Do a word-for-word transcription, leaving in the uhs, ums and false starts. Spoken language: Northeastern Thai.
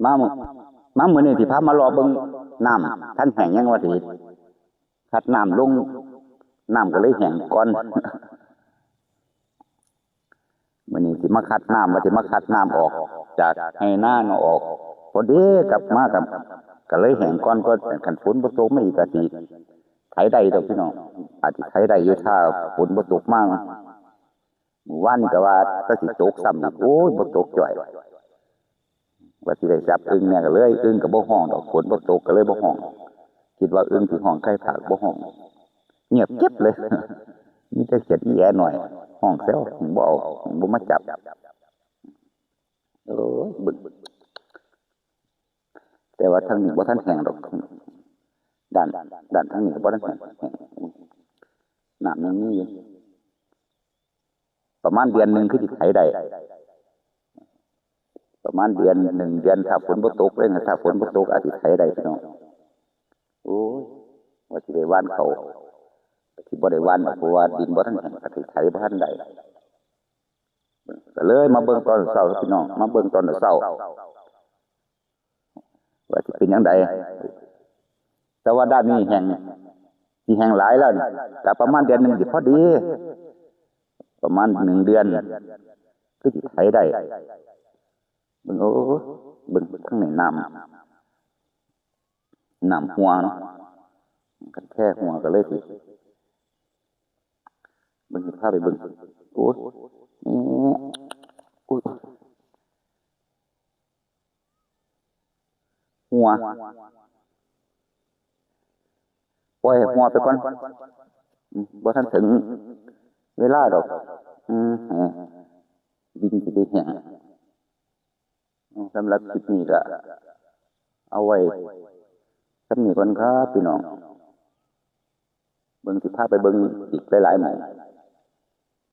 มามื้อ มามื้อนี้สิพามาเลาะเบิ่งน้ำ ทันแห้งยังว่าสิ คัดน้ำลง น้ำก็เลยแห้งก่อน มื้อนี้สิมาคัดน้ำ ว่าสิมาคัดน้ำออกจากไฮ่นาเนาะ ออก พอดีกลับมากับ ก็เลยแห้งก่อน ก็คันฝนบ่ตกมาอีกก็สิไถได้ดอกพี่น้อง อาจสิไถได้อยู่ ถ้าฝนบ่ตกมา มื้อวานนี้ก็ว่าก็สิตกซ้ำอีก โอ้ย บ่ตกจ้อย ว่าสิได้จับอึ่งแหน่ก็เลย อึ่งก็บ่ฮ้องดอก ฝนบ่ตกก็เลยบ่ฮ้อง คิดว่าอึ่งสิฮ้อง ไข่ผากบ่ฮ้อง เงียบเก็บเลย มีแต่เขียดอีแอหน่อย ฮ้องแซว บ่เอา บ่มาจับ โอ้ย เบิ่ง แต่ว่าทางนี้บ่ทันแห้งดอก ด้าน ด้านทางนี้ก็บ่ทันแห้ง น้ำยังมีอยู่ ประมาณเดือนหนึ่งคือสิไถได้ ประมาณเดือนหนึ่งเดือน ถ้าฝนบ่ตกเลยนะ ถ้าฝนบ่ตกอาจสิไถได้พี่น้อง โอ้ย ว่าสิได้หว่านข้าว สิบ่ได้หว่านดอก เพราะว่าดินบ่ทันแห้ง ก็สิไถบ่ทันได้ ก็เลยมาเบิ่งตอนเช้าพี่น้อง มาเบิ่งตอนเช้า ว่าสิเป็นจั่งใด แต่ว่าด้านนี้แห้ง สิแห้งหลายแล้วนี่ ก็ประมาณเดือนหนึ่งสิพอดี ประมาณหนึ่งเดือน คือสิไถได้ เบิ่ง โอ้ เบิ่งทางนี้น้ำ น้ำหัวเนาะ คันแค่หัวก็เลยสิ เบิ่ง สิพาไปเบิ่ง โอ้ย นี่ โอ้ย หัว ปล่อยให้หัวไปก่อน อืม บ่ทันถึงเวลาดอก อืม ให้ดินสิได้แห้ง สำหรับคลิปนี้ก็เอาไว้ส่ำนี้ก่อนครับพี่น้อง เบิ่ง สิพาไปเบิ่งอีกหลายๆหม่อง